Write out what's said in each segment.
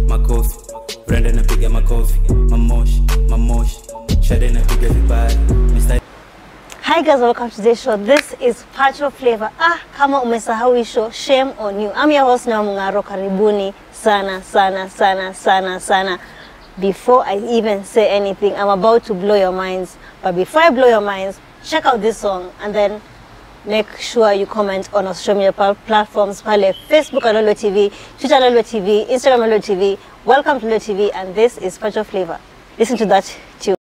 Makofi, Brenda napiga makofi, mamoshi, mamoshi, Shade napiga vibaya. Hi guys, welcome to today's show. This is Pacho Flavor. Kama umesahau hii show, shame on you. I'm your host Nawa Mungaro. Karibuni sana sana sana sana sana. Before I even say anything, I'm about to blow your minds. But before I blow your minds, check out this song and then make sure you comment on our social media platforms, pale Facebook at Lolwe TV, Twitter at Lolwe TV, Instagram at Lolwe TV. Welcome to Lolwe TV, and this is Pacho Flavor. Listen to that tune.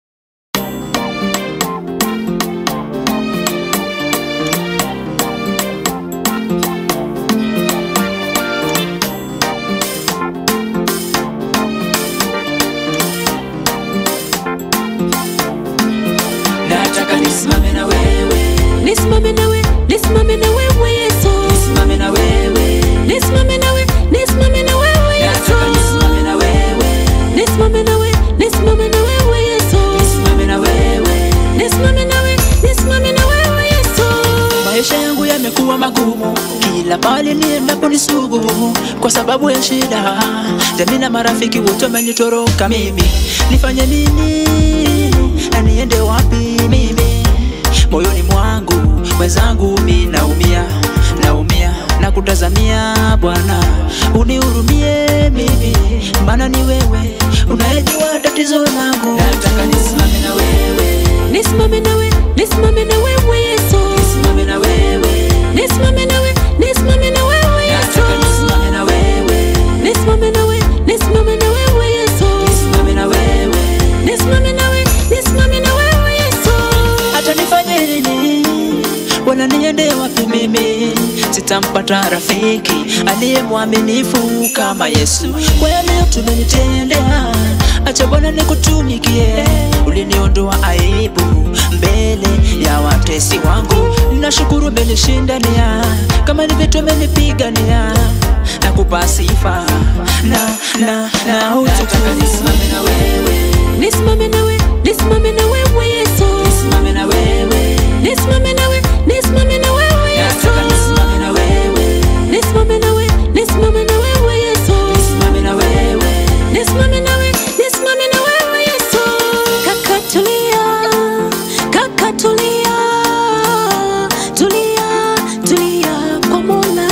Nataka nisimame na wewe, nisimame na wewe, nisimame na wewe Yesu, nisimame na wewe, nisimame na wewe, nisimame na wewe Yesu, nataka nisimame na wewe, nisimame na wewe, nisimame na wewe Yesu, nisimame na wewe, nisimame na wewe, nisimame na wewe Yesu. Maisha yangu yamekuwa magumu, kila pale niendapo ni sugu, kwa sababu ya shida. Jamii na marafiki wote wamenitoroka mimi. Nifanye nini? Na niende wapi mimi? Moyoni mwangu mwenzangu mimi naumia, naumia na kutazamia Bwana unihurumie mimi, maana ni wewe unayejua tatizo langu. Nataka nisimame na wewe, nisimame na wewe, nisimame na wewe Yesu, nisimame na wewe, nisimame na wewe, nisimame na wewe Yesu, nataka nisimame na wewe, nisimame na wewe, nisimame na wewe Yesu, nisimame na wewe, nisimame na wewe, nisimame na wewe Yesu. Hata nifanye nini, Bwana niende wapi mimi? Sitampata rafiki aliye mwaminifu kama Yesu. Kwa yale tumenitendea, acha Bwana nikutumikie. Uliniondoa aibu mbele ya watesi wangu, ninashukuru umenishindania, kama ni vitu umenipigania, nakupa sifa na na na utukufu. Nisimame na wewe, nisimame na wewe, nisimame na wewe Yesu, nisimame na wewe, nisimame na wewe, nisimame na wewe Yesu, nataka nisimame na wewe, nisimame na wewe, nisimame na wewe Yesu, nisimame na wewe, nisimame na wewe, nisimame na wewe Yesu. Kaka tulia, kaka tulia, tulia, tulia kwa Mola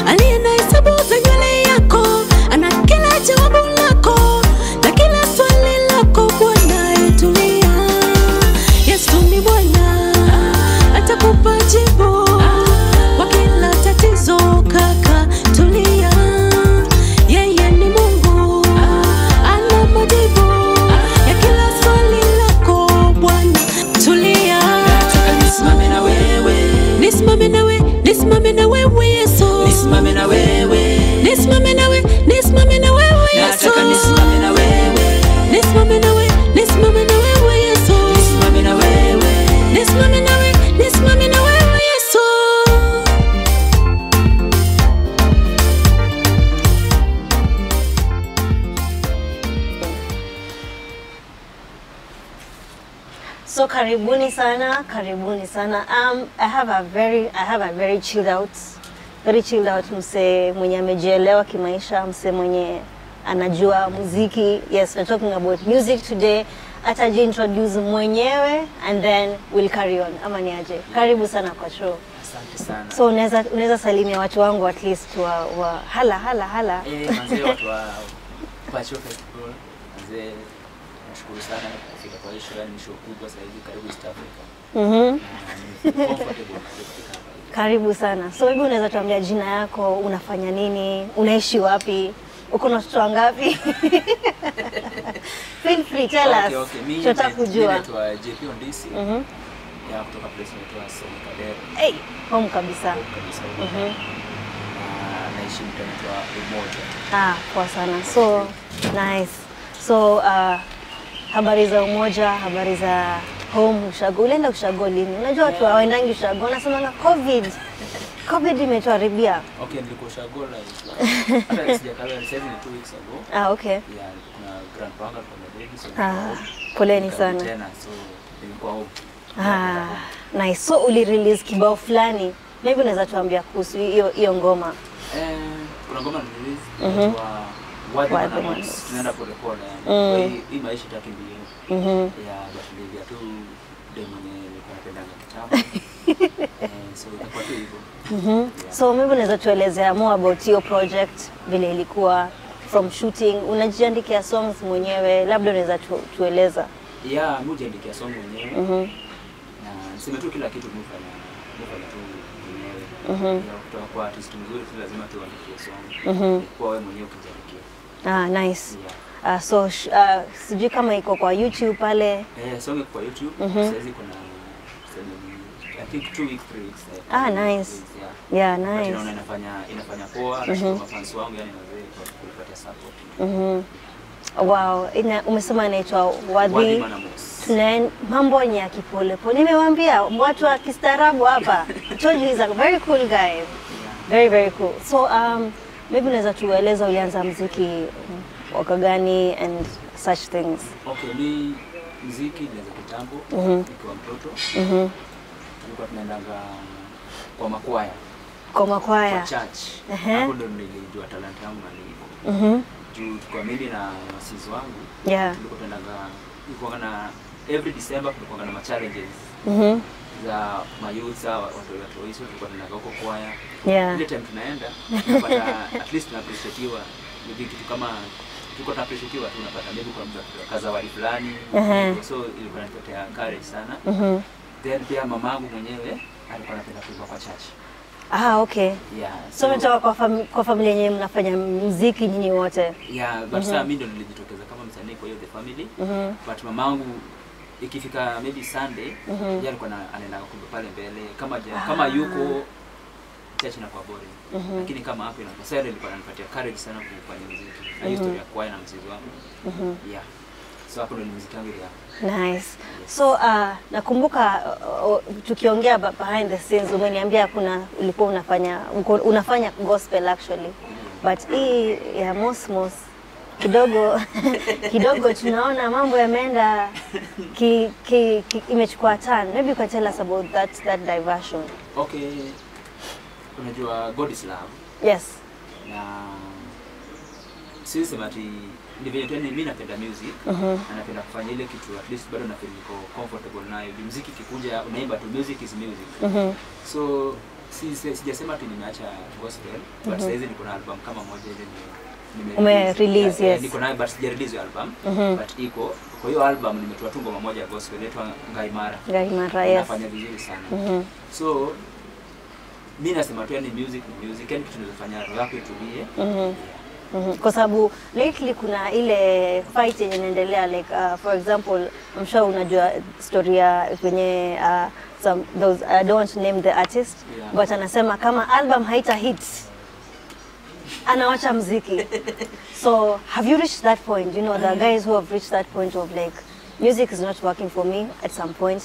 aliye na hesabu za nywele yako, ana kila jawabu lako na kila swali lako. Bwana tulia, Yesu ni Bwana, atakupa jibu kwa kila tatizo. Kaka tulia, yeye ni Mungu, ana majibu ya kila swali lako. Bwana tulia, nataka nisimame na wewe, nisimame na wewe, nisimame na wewe Yesu, nisimame na wewe, nisimame na wewe, nisimame na wewe Yesu, nataka nisimame na wewe, nisimame na wewe, nisimame na wewe Yesu, nisimame na wewe, nisimame na wewe, nisimame na wewe Yesu. So karibuni sana, karibuni sana. I have a very chilled out mse mwenye amejielewa kimaisha, mse mwenye anajua muziki. Yes, we're talking about music today. Ataji introduce mwenyewe and then we'll carry on. Ama ni aje? Karibu sana kwa show. Asante sana. So unaweza salimia watu wangu at least wa hala hala hala. Manze watu wa Pacho Festival. Manze nashukuru sana kufika kwa hii show, yani show kubwa sasa hivi karibu East Africa. Comfortable kufika hapa. Karibu sana. So hebu unaweza tuambia jina yako, unafanya nini, unaishi wapi, uko na watoto wangapi? Feel free, tell us. Okay. Mimi Tunataka kujua. naitwa JP Ondisi. Ya kutoka place inaitwa Solikadero. Hey, home kabisa. Home kabisa. Na naishi mtaa unaitwa Umoja. Poa sana. So nice. So habari za Umoja, habari za home ushago. Ulienda ushago lini? Unajua watu hawaendangi ushago, wanasemanga COVID imetuharibia. Okay, nilikuwa ushago like hata sijakawia, sasa ni 2 weeks ago. Okay. Yeah, kuna grandpa wangu alikuwa baby, so Poleni sana. Tena, so nilikuwa home. Ah, nice. So uli release kibao fulani. Maybe unaweza tuambia kuhusu hiyo ngoma. Kuna ngoma ni release kwa Wadhi Manamos. Tunaenda pole pole yani. Hii maisha itaki mbio. Yeah, but nilivya tu demo nilikuwa napendanga kitambo. So itakuwa tu hivyo. So maybe unaweza tuelezea more about your project, vile ilikuwa from shooting, unajiandikia songs mwenyewe, labda unaweza tueleza. Yeah, mimi hujiandikia song mwenyewe. Na niseme tu kila kitu mimi hufanya tu mwenyewe. Kutoka kwa artist mzuri tu lazima tuandikie song. Kwa wewe mwenyewe ukijiandikia. Ah, nice. Yeah. So sijui kama iko kwa YouTube pale. Song iko kwa YouTube. Sasa iko na I think 2 weeks, 3 weeks. Ah, nice. Yeah. Yeah, nice. But inafanya poa, nashukuru mafans wangu yani wazee kwa kunipatia support. Wow, umesema inaitwa Wadhi Tunaen, mambo ni ya kipole pole. Nimewaambia watu wa kistaarabu hapa. Told you he's a very cool guy. Yeah. Very very cool. So maybe unaweza tueleza ulianza muziki mwaka gani and such things. Okay, mi muziki nilianza kitambo nikiwa mtoto. Tulikuwa tunaendanga kwa makwaya. Kwa makwaya. Kwa church. Hapo ndo nilijua talanta yangu na nilivyo. Juu kwa mimi na masizi wangu. Tulikuwa tunaendanga, tulikuwa na every December kulikuwa na ma challenges. Za mayouth watu hizo tulikuwa tunaenda huko kwaya. Ile time tunaenda tunapata at least tuna appreciatiwa maybe kitu kama tulikuwa tuna appreciatiwa tu unapata maybe kwa mtu kazawadi fulani. So ilikuwa inatupatia courage sana. Then pia mamangu mwenyewe alikuwa anapenda kuimba kwa church. Ah, okay. Yeah. So mtoka kwa familia yenyewe mnafanya muziki nyinyi wote. Yeah, but sasa mimi ndo nilijitokeza kama msanii kwa hiyo the family. But mamangu ikifika maybe Sunday, yeye alikuwa anaenda kuimba pale mbele kama kama yuko church na kwa boring. Lakini kama hapo inakuwa sasa alikuwa ananipatia courage sana kufanya muziki. Na hiyo story ya kwaya na muziki wangu. Yeah. So hapo ndo muziki wangu ya. Nice. So nakumbuka tukiongea behind the scenes umeniambia kuna ulikuwa unafanya gospel actually. But hii ya Mosmos kidogo kidogo tunaona mambo yameenda imechukua turn. Maybe you can tell us about that diversion. Okay. Unajua God is love. Yes. Na sisi mati ni vile tu mimi napenda music. Na napenda kufanya ile kitu at least bado na feel niko comfortable nayo. Muziki kikuja unaimba tu, music is music. So sijasema ati nimeacha gospel, but sasa hizi niko na album kama moja ile nime release. Yes. Niko nayo but sija release album, but iko. Kwa hiyo album nimetoa tu ngoma moja ya gospel inaitwa Ngaimara. Ngaimara, yes. Nafanya vizuri sana. So mimi nasema tu yani music ni music, yani kitu tunazofanya roho yako itulie. Kwa sababu lately kuna ile fight yenye inaendelea like for example, I'm sure unajua story ya kwenye some those I don't want to name the artist, but anasema kama album haita hit anawacha muziki. So have you reached that point? You know, the guys who have reached that point of like music is not working for me at some point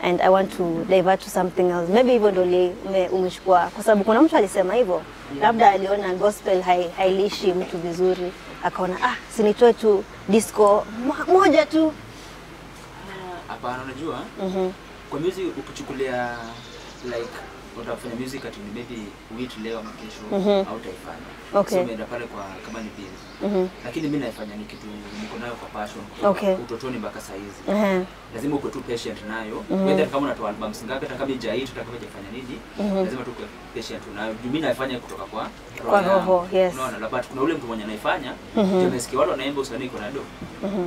and I want to divert to something else. Maybe even ndo umechukua kwa sababu kuna mtu alisema hivyo. Labda aliona gospel hailishi mtu vizuri, akaona sinitoe tu disco moja tu. Hapana, unajua? Kwa music ukichukulia like utafanya music at maybe wiki leo ama kesho hautaifanya. Okay. So umeenda pale kwa kama ni business. Lakini mimi naifanya ni kitu niko nayo kwa passion utotoni mpaka saa hizi. Lazima uko tu patient nayo. Whether kama unatoa albums ngapi, hata kama haijaita, hata kama haijafanya nini, lazima tu uko patient nayo. Mimi naifanya kutoka kwa roho. Yes. Unaona, but kuna ule mtu mwenye anaifanya, tumesikia watu wanaimba usanii iko na do.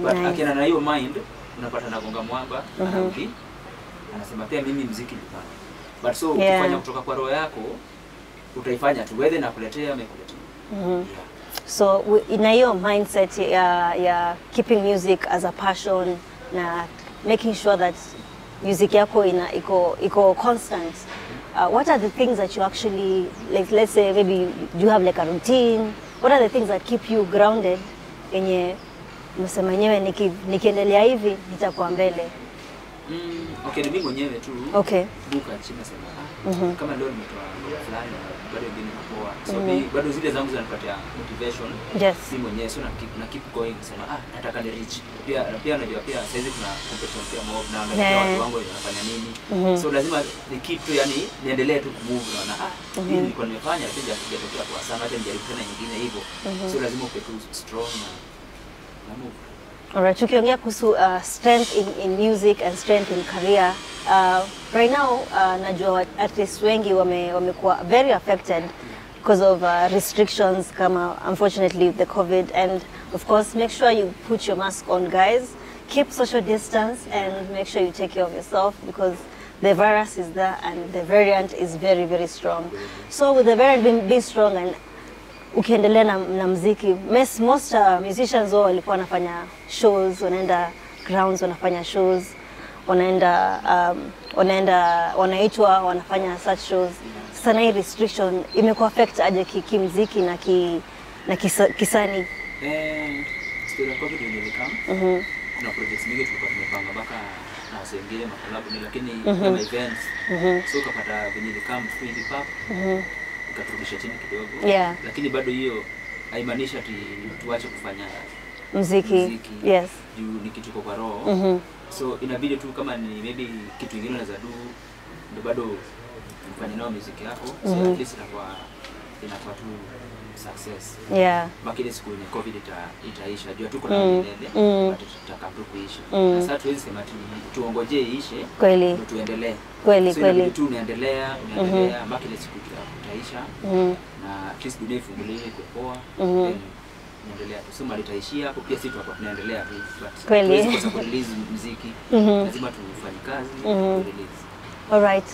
But akiana na hiyo mind unapata anagonga mwamba, anarudi. Anasema pia mimi muziki nilifanya. But so ukifanya kutoka kwa roho yako utaifanya tu whether nakuletea amekuletea. Yeah. So in your mindset ya keeping music as a passion na making sure that music yako ina iko constant. What are the things that you actually like, let's say maybe you have like a routine? What are the things that keep you grounded yenye msema yenyewe nikiendelea hivi nitakuwa mbele? Okay, mimi mwenyewe tu. Okay. Buka chini nasema Kama leo nimetoa ngoma fulani, bado wengine poa. So bado zile zangu zinanipatia motivation. Yes. Si mwenyewe, so na keep going kusema nataka ni reach. Pia najua pia saizi kuna competition pia mob na angalia watu wangu wanafanya nini. So lazima ni keep tu, yani niendelee tu kumove, naona hii nilikuwa nimefanya pia sijatokea kwa sana, acha nijaribu tena nyingine hivyo. So lazima uwe tu strong na move. Alright, tukiongea kuhusu strength in music and strength in career, right now najua artists wengi wamekuwa very affected because of restrictions kama unfortunately the COVID, and of course make sure you put your mask on guys, keep social distance and make sure you take care of yourself because the virus is there and the variant is very very strong. So with the variant being strong and ukiendelea na muziki, most musicians wao walikuwa wanafanya shows, wanaenda grounds wanafanya shows, wanaenda wanaitwa wanafanya such shows. Sasa hii restriction imekuwa affect aje kimuziki na kisani? Story ya COVID ilikam. Kuna projects mingi tulikuwa tumepanga mpaka na wase wengine makolabo, lakini kama events. So ukapata venye ilikam free pop. Ikaturudisha chini kidogo. Lakini bado hiyo haimaanishi ati tuache kufanya muziki. Yes. Juu ni kitu kwa roho. So inabidi tu kama ni maybe kitu kingine unaweza do ndio bado mfanye nao muziki yako. So at least inakuwa tu success. Yeah. Lakini siku yenye COVID itaisha. Juu tuko na milele, but tutaka tu kuisha. Sasa tuwezi sema ati tuongojee iishe. Kweli. Tuendelee. Kweli, so, kweli. Tu unaendelea mpaka ile siku itaisha. Na at least dunia ifunguliwe kwa poa. Then tunaendelea tu. So mali itaishia hapo pia sisi tutakuwa tunaendelea tu. Kweli. Tuwezi kosa release muziki. Lazima tufanye kazi, release. All right.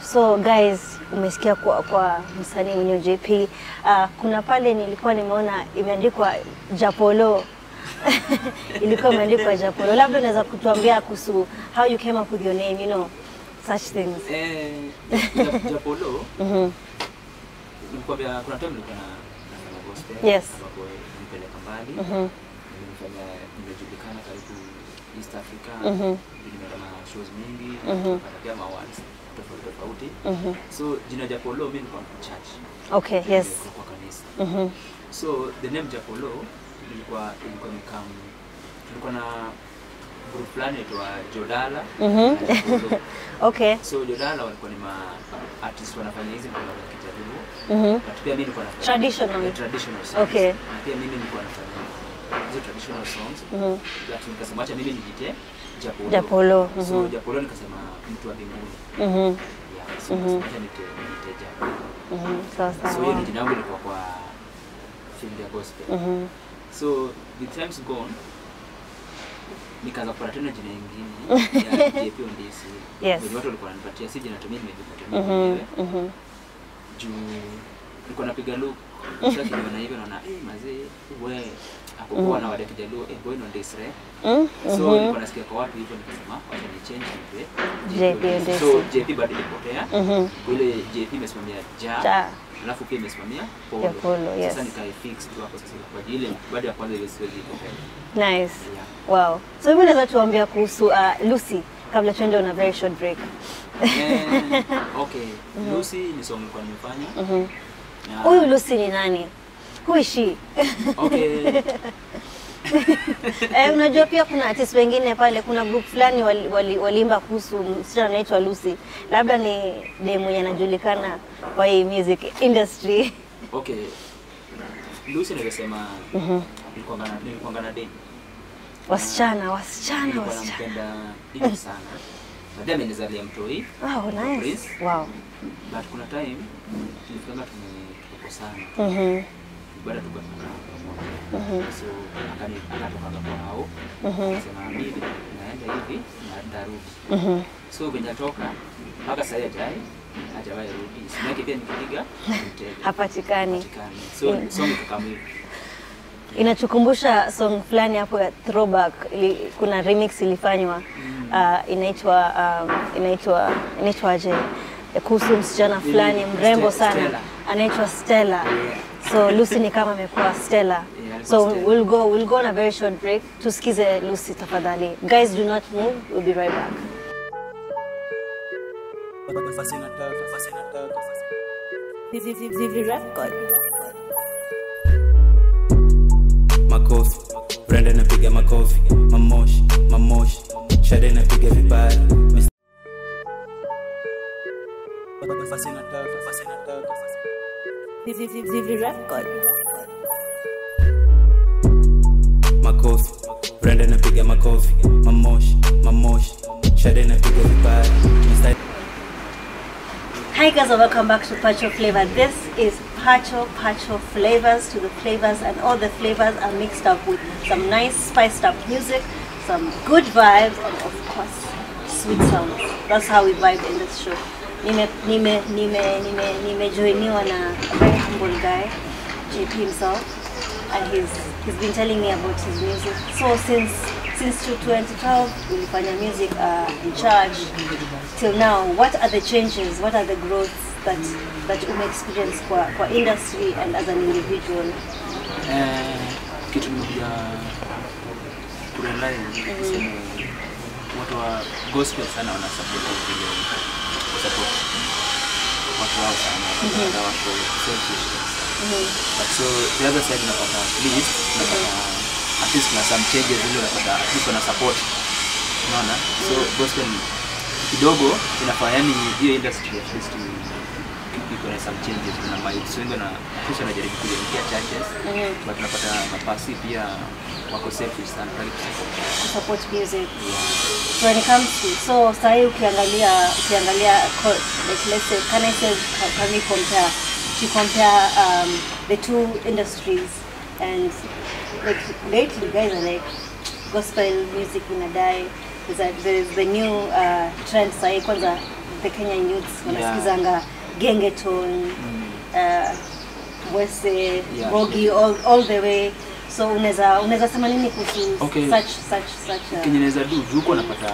So guys, umesikia kwa msanii mwenyewe JP. Kuna pale nilikuwa nimeona imeandikwa Japolo. Ilikuwa imeandikwa Japolo. Labda unaweza kutuambia kuhusu how you came up with your name, you know, such things. Japolo. Nilikwambia kuna time nilikuwa na gospel. Yes. Ambapo nilipeleka mbali. Nilifanya, nimejulikana karibu East Africa. Nimeenda ma shows mingi, nikapata pia ma awards tofauti tofauti. So jina Japolo mimi nilikuwa church. Okay, yes. Kwa kanisa. So the name Japolo ilikuwa tulikuwa na group fulani inaitwa Jodala. Okay. So Jodala walikuwa ni ma artists wanafanya hizi ngoma za Kijaluo. Na pia mimi nilikuwa nafanya traditional songs. Okay. Na pia mimi nilikuwa nafanya hizo traditional songs. Lakini nikasema acha mimi nijite Japolo. Japolo. So Japolo nikasema mtu wa mbinguni. Yeah, so nikasema acha nijite Japolo. Sawa. So hiyo ni jina langu ilikuwa kwa field ya gospel. So the time's gone, nikaanza kupata tena jina lingine ya JP Ondisi. Yes. Watu walikuwa wananipatia, si jina tumii nimejipatia mimi mwenyewe. Juu nilikuwa napiga look, sasa niona hivyo naona mazee we akopoa na wale Kijaluo boy no ndisre. So nilikuwa nasikia kwa watu hivyo nikasema wacha ni change nipe JP Ondisi. So JP bado ilipotea. Ile JP imesimamia ja. Alafu pia imesimamia Polo. Polo, yes. Sasa nikaifix tu hapo sasa kwa ajili baada ya kwanza ile siwezi ipokea. Nice. Yeah. Wow. So mimi naweza tuambia kuhusu Lucy kabla tuende on a very short break. Okay. Lucy ni song nilikuwa nimefanya. Huyu Lucy ni nani? Who is she? Okay. Unajua pia kuna artists wengine pale, kuna group fulani waliimba kuhusu msichana anaitwa Lucy. Labda ni demu mwenye anajulikana kwa hii music industry. Okay. Lucy nilisema nilikuwa na demu. Wasichana. Nilikuwa hivi sana. Baadaye amenizalia mtoi. Wow, nice. Prince. Wow. But kuna time tulifika tumekosana. Baada tukakutana pamoja. So akatoka kwa hao. Akasema mimi naenda hivi na ndarudi. So venye atoka mpaka sasa hajawahi rudi. Simu yake pia nikipiga mteja hapatikani. So nikakam hivi. Inachukumbusha song fulani hapo ya throwback, kuna remix ilifanywa. Inaitwa aje? Kuhusu msichana fulani mrembo sana anaitwa Stella. Yeah. So Lucy ni kama amekuwa Stella. Yeah, so Stella. We'll go on a very short break. Tusikize Lucy tafadhali. Guys, do not move. We'll be right back. ZV Records. Makofi, Brenda napiga makofi, mamoshi, mamoshi, Shade napiga vibaya. ZV Records. Makofi, Brenda napiga makofi, mamoshi, mamoshi, Shade napiga vibaya. Hi guys, and welcome back to Pacho Flavor. This is Pacho Flavors to the flavors, and all the flavors are mixed up with some nice spiced up music, some good vibes, and of course, sweet sounds. That's how we vibe in this show. Nimejoiniwa na a very humble guy, JP himself, and he's been telling me about his music. So since 2012, ulifanya music in charge till now, what are the changes, what are the growths that ume experience kwa industry and as an individual? Kitu nimekuja kurealize niseme watu wa gospel sana wana support vile support watu wao sana, watu selfish. But so the other side unapata at least kuna some changes ile unapata at least wana support. Unaona? So gospel kidogo inafaa, yani hiyo industry at least iko na some changes, kuna mayouth wengi na at least wanajaribu kuingia churches, but unapata mapasi pia wako selfish sana to support music. Yeah. So when it comes to, so sahi ukiangalia like let's say, can we compare to compare the two industries, and like lately guys are like gospel music inadai. There's the new trend sahi, kwanza the Kenyan youths wanasikizanga gengeton, wese, bogi, all the way. So unaweza sema nini kuhusu okay. such Kenya naweza do juu wanapata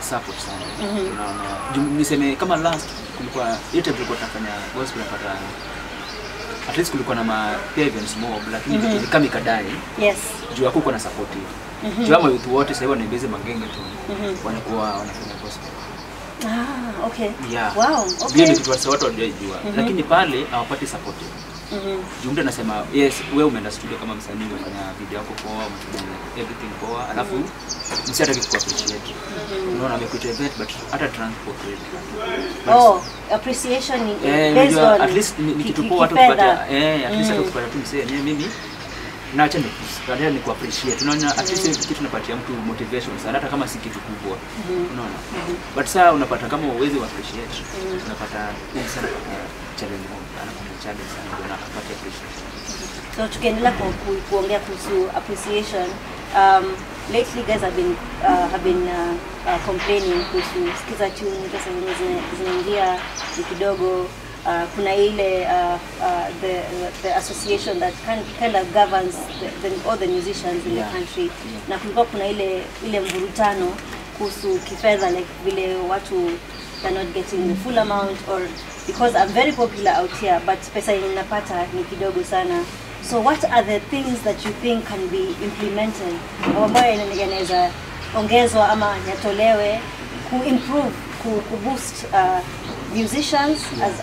support sana. Unaona, niseme kama last kulikuwa ile time tulikuwa tunafanya gospel, unapata at least kulikuwa na pia events mob, lakini mm kama ikadai. Yes. Juu hakukuwa na support hivi. Juu ama youth wote sasa hivi wanaibeza magenge tu. Wanakuwa wanafanya gospel. Ah, okay. Yeah. Wow, okay. Ndio kitu watu hawajajua. Lakini pale hawapati support. Juu mtu anasema yes, wewe umeenda studio kama msanii, umefanya video yako poa, umefanya everything poa, alafu msi hataki ku appreciate. Unaona amekuita event but hata transport rate. Oh, appreciation ni based on at least ni kitu poa watu kupata, at least hata kupata tu msee mimi na acha ni ku appreciate. Unaona at least kitu tunapatia mtu motivation sana hata kama si kitu kubwa. Unaona? But sasa unapata kama uwezi wa appreciate, unapata sana challenge, anapata challenge sana ndio anapata appreciation. So tukiendelea kuongea kuhusu appreciation, lately guys have been complaining kuhusu Skiza tune, pesa zinaingia ni kidogo. Kuna ile the association that kind of governs all the musicians in the country. Na kulikuwa kuna ile mvurutano kuhusu kifedha, like vile watu they're not getting the full amount, or because I'm very popular out here but pesa ninapata ni kidogo sana. So what are the things that you think can be implemented ambayo yanaweza ongezwa ama yatolewe ku improve, ku boost musicians as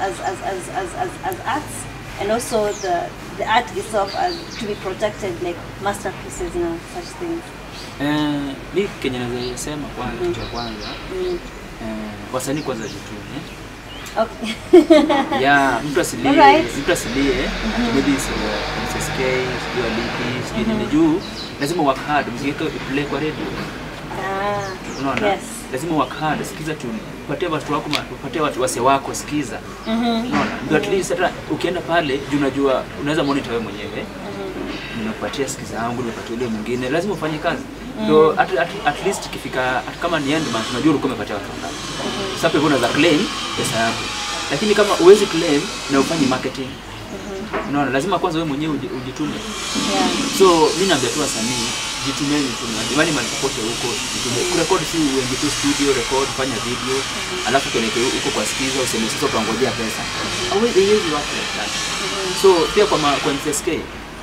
arts, and also the art itself as to be protected like masterpieces and such things? Mi Kenya naweza sema kwanza, kitu cha kwanza wasanii kwanza jitume. Okay. Yeah, mtu asilie, mtu asilie, maybe SSK, sijui alipi, sijui nini, juu lazima work hard, muziki iplay kwa radio. Unaona? Yes. Lazima work hard, sikiza tu, patia watu wako, patia watu wase wako, sikiza. Unaona? Ndio at least hata ukienda pale, juu unajua unaweza monitor wewe mwenyewe. Ninakupatia sikiza yangu, nimepatia yule mwingine, lazima ufanye kazi. Ndio at least ikifika kama ni end month unajua ulikuwa umepatia watu wangapi. Sasa hapo unaweza claim pesa yako. Lakini kama uwezi claim na ufanye marketing. Unaona, lazima kwanza wewe mwenyewe ujitume. So mimi naambia tu wasanii jitumeni tu. Jamani, mahali popote huko jitume. Kurekodi si uingie tu studio record, fanya video, alafu peleke huko kwa Skiza useme sasa utangojea pesa. Hauwezi work like that. So pia kwa MCSK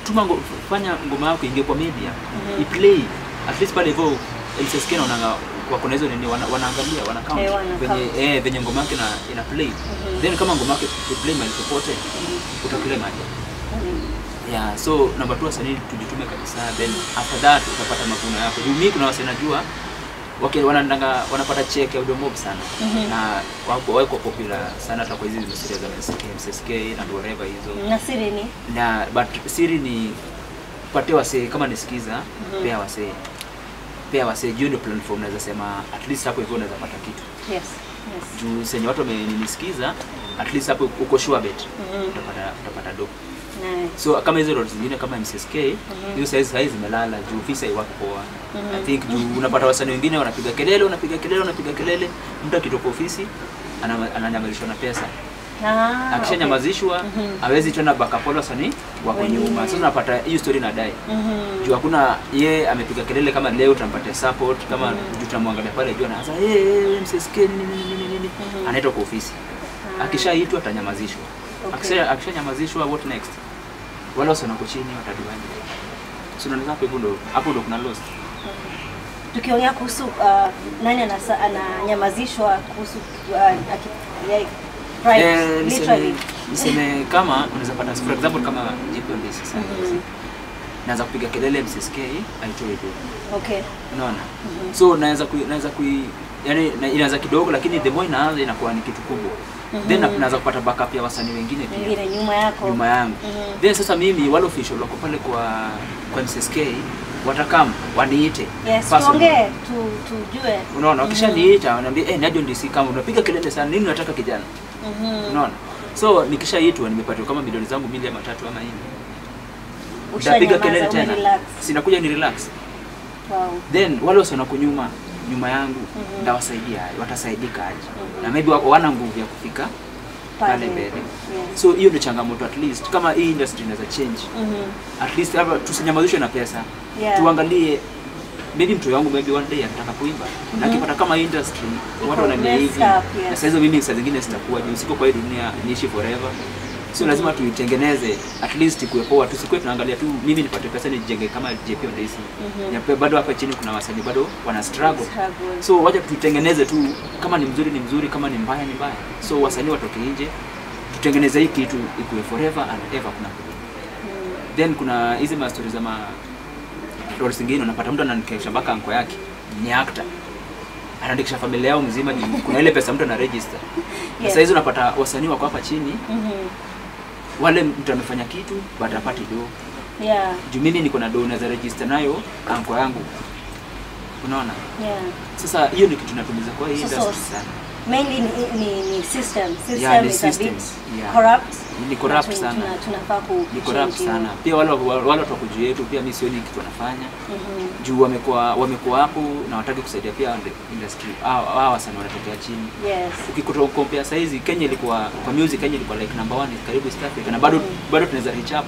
tuma fanya ngoma yako ingie kwa media, iplay. At least pale hivyo MCSK naona wako na hizo nini wanaangalia, wana count venye venye ngoma yake ina play. Then kama ngoma yake play mahali popote utakule maji. Yeah, so number 2 wasanii tujitume kabisa, then after that utapata mavuno yako. Juu mimi kuna wasanii najua wanaendanga wanapata check ya Audio Mob sana. Na wako popular sana hata kwa hizi series za MSK na whatever hizo. Na siri ni? Na but siri ni patia wasee kama nisikiza, pea wasee. Pea wasee juu ndio platform naweza sema at least hapo hivyo unaweza pata kitu. Yes. Yes. Juu senye watu wamenisikiza at least hapo uko sure bet. Utapata do. Nice. So kama hizo roads zingine kama MSK hiyo size zimelala juu visa iwako poa. I think juu unapata wasanii wengine wanapiga kelele, mtu akitoka ofisi ananyamazishwa na pesa. Akishanyamazishwa hawezi tena backup wale wasanii wako nyuma. Sasa unapata hiyo story inadai. Juu hakuna yeye amepiga kelele kama leo tutampatia support kama juu tutamwangalia pale juu anaanza MSK nini nini anaitwa kwa ofisi. Akishaitwa atanyamazishwa. Akishanyamazishwa what next? Wale wasanii wako chini wataduaje? So unaona hapo hivyo hapo ndo kuna lost. Tukiongea kuhusu nani ananyamazishwa kuhusu right, literally. Niseme kama unaweza pata for example kama JP Ondisi sasa. Naanza kupiga kelele MSK aitoe tu. Okay. Unaona? So naweza yani inaanza kidogo lakini the more inaanza inakuwa ni kitu kubwa. Then naanza kupata backup ya wasanii wengine pia. Wengine nyuma yako. Nyuma yangu. Then sasa mimi wale official wako pale kwa MSK watakam waniite. Yes, tuongee tujue. Unaona, wakishaniita wananiambia Najo Ndisi kama unapiga kelele sana nini unataka kijana? Unaona? So nikishaitwa nimepatiwa kama milioni zangu 2 ama 3 ama 4. Utapiga kelele tena. Sinakuja ni relax. Wow. Then wale wasio kunyuma nyuma yangu ndawasaidia, watasaidika aje. Na maybe wana nguvu ya kufika pale mbele. Yes. So hiyo ndio changamoto at least kama hii industry inaweza change. At least hapa tusinyamazishwe na pesa. Tuangalie maybe mtu wangu maybe one day anataka kuimba. Na akipata kama industry watu wananiambia hivi. Na sasa hizo mimi saa zingine sitakuwa juu siko kwa hii dunia niishi forever. So lazima tuitengeneze at least kuepoa, tusikuwe tunaangalia tu mimi nipate pesa nijenge kama JP Ondisi. Mm Bado hapa chini kuna wasanii bado wana struggle. So wacha tuitengeneze tu, kama ni mzuri ni mzuri, kama ni mbaya ni mbaya. So wasanii watoke nje, tutengeneze hii kitu ikuwe forever and ever. Kuna then kuna hizi ma stories za ma roles zingine unapata mtu anaandikisha mpaka anko yake ni actor. Anaandikisha familia yao mzima, kuna ile pesa mtu ana register. Sasa hizo unapata wasanii wako hapa chini. Wale mtu amefanya kitu but hapati do. Yeah. Juu mimi niko na do naweza register nayo anko yangu. Unaona? Yeah. Sasa hiyo ni kitu tunatumiza kwa hii industry sana. Mainly ni system. System is a bit corrupt. Ni corrupt sana. Tunafaa ku ni corrupt sana. Pia wale watu wa kujua yetu pia mimi sioni kitu wanafanya. Juu wamekuwa hapo na wataki kusaidia pia industry. Hao wasanii wanatokea chini. Yes. Ukikuta compare size Kenya ilikuwa kwa music Kenya ilikuwa like number 1 karibu East Africa na bado tunaweza reach up.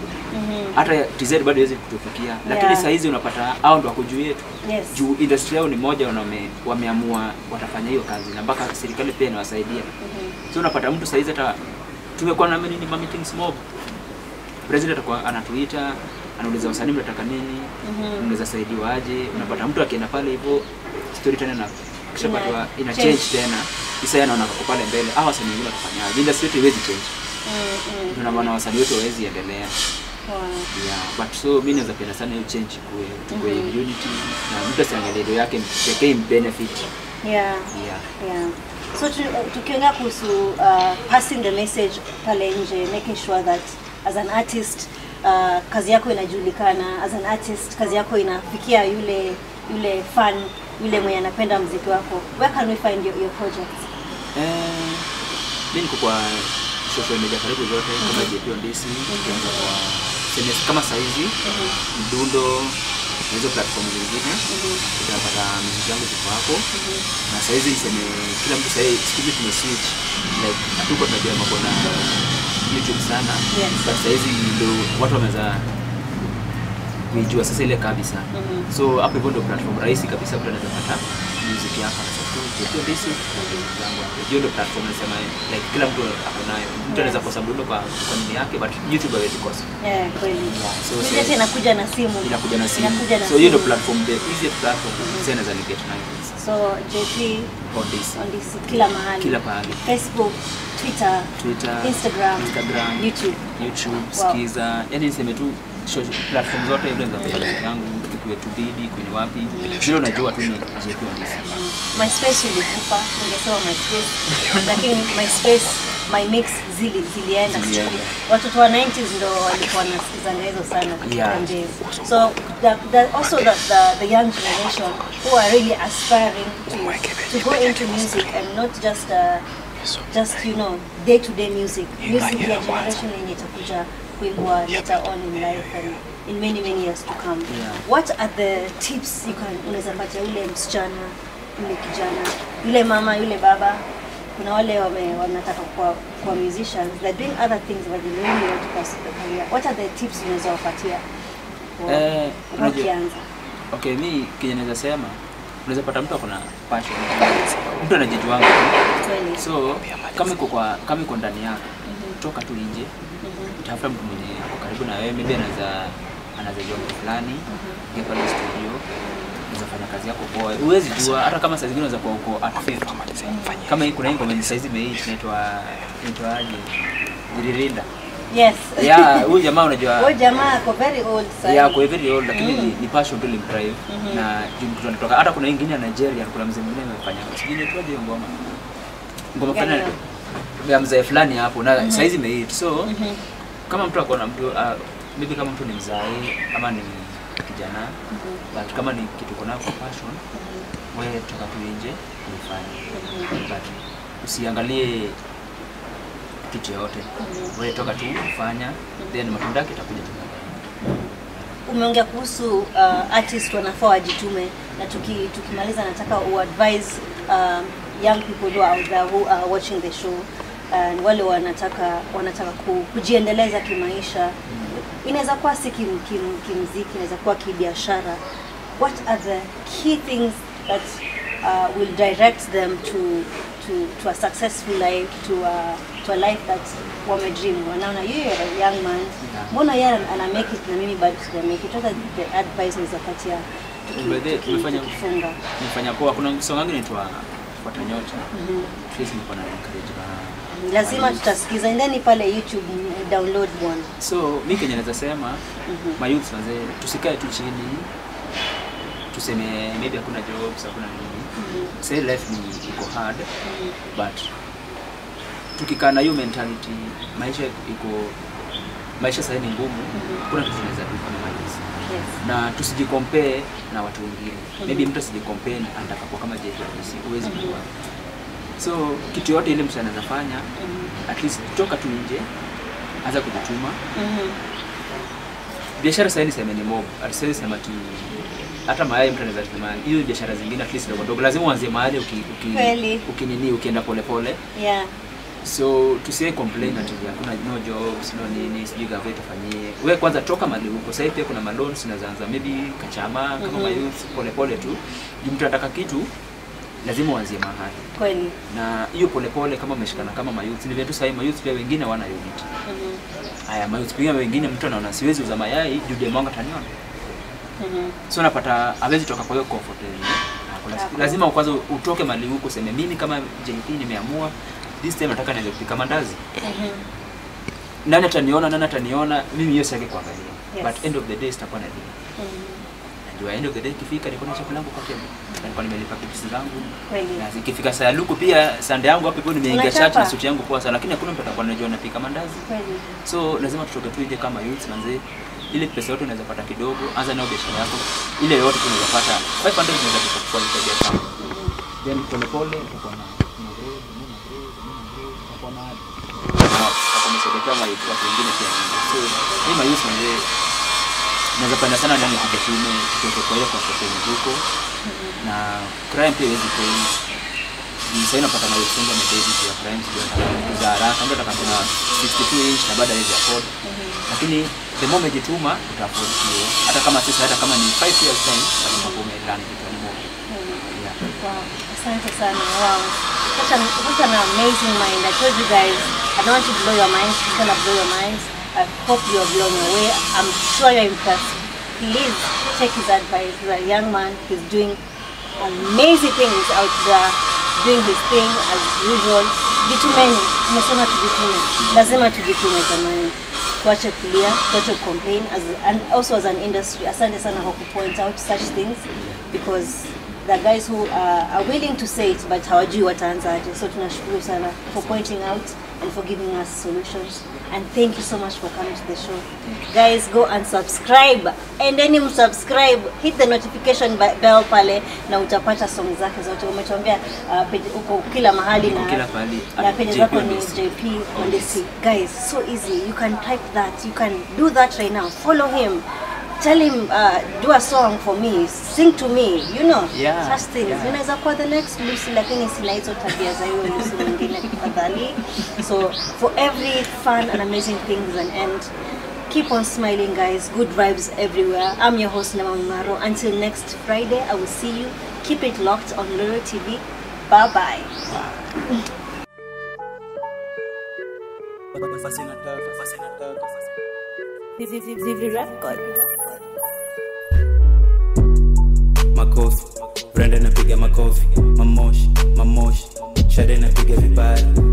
Hata TZ bado haiwezi kutufikia. Lakini size unapata hao ndio wakujua yetu. Yes. Juu industry yao ni moja na wameamua watafanya hiyo kazi na mpaka serikali pia inawasaidia. So unapata mtu saizi hata tumekuwa na nini meetings mob. President atakuwa anatuita, anauliza wasanii mnataka nini, mnaweza saidiwa aje. Unapata mtu akienda pale hivyo story tena na kishapatwa ina change tena. Sasa anaona kwa pale mbele, hawa wasanii wengine watafanyaje? Industry yetu haiwezi change. Ndio maana wasanii wetu hawezi endelea. Yeah, but so mimi naweza penda sana hiyo change kuwe unity na mtu asiangalie ndio yake pekee benefit. Yeah. Yeah. Yeah. So tukiongea kuhusu passing the message pale nje, making sure that as an artist kazi yako inajulikana, as an artist kazi yako inafikia yule fan, yule mwenye anapenda muziki wako. Where can we find your projects? Mimi niko kwa social media karibu zote kama JP Ondisi, ukianza kwa SMS kama saizi, Mdundo, na hizo platform zingine, utapata muziki yangu ziko hapo. Na saizi niseme kila mtu saizi siku hizi tumeswitch like hatuko tunajua mambo na YouTube sana. Yes. But saizi ndio watu wameanza kuijua sasa ile kabisa. So hapo hivyo ndio platform rahisi kabisa mtu anaweza pata music yako na tu JP Ondisi na page zangu hapo. Hiyo ndio platform nasema like kila mtu ako nayo. Mtu anaweza kosa mdundo kwa nini yake, but YouTube hawezi kosa. Yeah, kweli. So sasa inakuja na simu. Inakuja na simu. So hiyo ndio platform, the easiest platform sasa naweza ni get nayo. So JP Ondisi. Ondisi kila mahali. Kila mahali. Facebook, Twitter, Instagram, YouTube, Skiza. Yaani niseme tu platform zote ile za Facebook yangu, ikuwe Tubidi, kwenye wapi. Vile unajua tu ni JP Ondisi. MySpace ilikufa, ningesema MySpace. Lakini MySpace, my mix zilienda. Watoto wa 90s ndo walikuwa wanasikizanga hizo sana. Yeah. So also the young generation who are really aspiring to go into music and not just you know day to day music. Music ya generation yenye itakuja kuibua later on in life and in many many years to come. Yeah. What are the tips you can unaweza patia yule msichana, yule kijana, yule mama, yule baba? Kuna wale wanataka kuwa musicians, they're doing other things but they really want to pursue the career. What are the tips unaweza wapatia? Ukianza. Okay, mimi kenye naweza sema, unaweza pata mtu akona passion. Mtu anajijuanga. So kama iko ndani yako, toka tu nje. Tafuta mtu mwenye ako karibu na wewe, maybe anaweza jua mtu fulani, ingia pale studio, unaweza fanya kazi yako poa. Huwezi jua hata kama saa zingine unaweza kuwa uko at 50. Kama hii kuna ngoma saizi inaitwa aje? Diririnda. Yes. Yeah, huyu jamaa unajua. Huyu jamaa ako very old sasa. Yeah, ako very old lakini ni passion tu limdrive. Na mtu anatoka hata kuna ingine ya Nigeria, kuna mzee mwingine amefanya. Sijui inaitwaje hiyo ngoma. Ngoma fulani ya mzee fulani hapo na saizi imehit. So kama mtu akona mtu maybe kama mtu ni mzai ama ni kijana, but kama ni kitu kuna kwa passion, wewe toka tu nje ufanye. But usiangalie kitu yote. Wewe toka tu ufanya, then matunda yake itakuja tu. Umeongea kuhusu artist wanafaa wajitume, na tukimaliza nataka uadvise young people who are out there who are watching the show and wale wanataka kujiendeleza kimaisha. Inaweza kuwa si kimuziki, inaweza kuwa kibiashara. What are the key things that will direct them to a successful life, to a life that wame dream? Wanaona you are a young man, mbona yeye ana make it na mimi bado sija make it? What are the advice unaweza patia tukifunga? Nimefanya poa. Kuna song yangu inaitwa Fuata Nyota. Please niko na encourage lazima tutasikiza. Endeni pale YouTube download one. So mimi kenye naweza sema, my youth wazee, tusikae tu chini tuseme maybe hakuna jobs, hakuna nini. Say life ni iko hard, but tukikaa na hiyo mentality, maisha sasa ni ngumu. Kuna kitu tunaweza do kama youth. Na tusijikompare na watu wengine. Maybe mtu asijikompare na anataka kuwa kama JP, huwezi kujua. So kitu yote ile mtu anaweza fanya, at least toka tu nje, anza kujituma. Biashara sasa ni sema ni mob, at least sema tu hata mayai mtu anaweza kusema hiyo biashara zingine at least ndogo ndogo lazima uanze mahali ukinini ukienda pole pole. Yeah. So tusiye complain ati hakuna no jobs, no nini, sijui gavana tufanyie. Wewe kwanza toka mahali huko. Sasa pia kuna loans zinaanza maybe kachama kama mayouth pole pole tu. Mtu anataka kitu lazima uanzie mahali. Kweli. Na hiyo pole pole kama umeshikana kama mayouth, ni vile tu sasa mayouth pia wengine wana unit. Haya mayouth pia wengine mtu anaona siwezi uza mayai juu demu wangu ataniona. So unapata hawezi toka kwa hiyo comfort zone. Lazima kwanza utoke mahali huko useme mimi kama JP nimeamua this time nataka nianze kupika mandazi. Nani ataniona mimi hiyo sitaki kuangalia. Yes. But end of the day sitakuwa na dini. Najua end of the day ikifika niko na chakula langu kwa table. Na nilikuwa nimelipa bills zangu. Na ikifika saa luku pia Sunday yangu hapo nimeingia church na suti yangu poa sana, lakini hakuna mtu atakuwa anajua napika mandazi. Kweli. So lazima tutoke tu nje kama youths manze. Ile pesa yote unaweza pata kidogo, anza nayo biashara yako. Ile yote unaweza pata 500 unaweza pata kwa biashara. Then pole pole utakuwa na utakuwa na utakuwa na watu wengine pia. So mimi mayouth manze naweza penda sana ndani ya tume tutoke kwa ile kwa huko. Na crime pia hizi kwa sasa unapata mayouth wengi wamededi kwa crime, sio za haraka, mtu ataka kuna 62 inch na baada ya afford. Lakini the moment jituma uta afford hiyo. Hata kama sisi hata kama ni 5 years time utakuwa umeland kitu ni moja. Yeah. Wow, asante sana. Wow. Such an amazing mind. I told you guys, I don't want to blow your minds. It's gonna blow your minds. I hope you're blown away. I'm sure you're impressed. Please take his advice. He's a young man. He's doing amazing things out there, doing his thing as usual. Jitumeni. Tumesema tujitume. Lazima tujitume jamani. Tuache kulia, tuache complain and also as an industry. Asante sana kwa point out such things, because the guys who are willing to say it but hawajui wataanza aje. So tunashukuru sana for pointing out and for giving us solutions. And thank you so much for coming to the show. Guys, go and subscribe. And then you subscribe, hit the notification bell pale na utapata song zake zote. Umetuambia page uko kila mahali na kila pahali. Na page zako ni JP Ondisi. Guys, so easy. You can type that. You can do that right now. Follow him. Tell him, do a song for me, sing to me, you know, such things. Unaweza kuwa the next Lucy, lakini sina hizo tabia za hiyo Lucy mwingine, tafadhali. So for every fun and amazing thing there's an end. Keep on smiling, guys. Good vibes everywhere. I'm your host, Nema Mungaro. Until next Friday, I will see you. Keep it locked on Lolo TV. Bye-bye. Makofi, Brenda napiga makofi, mamoshi, mamoshi, Shade napiga vibaya.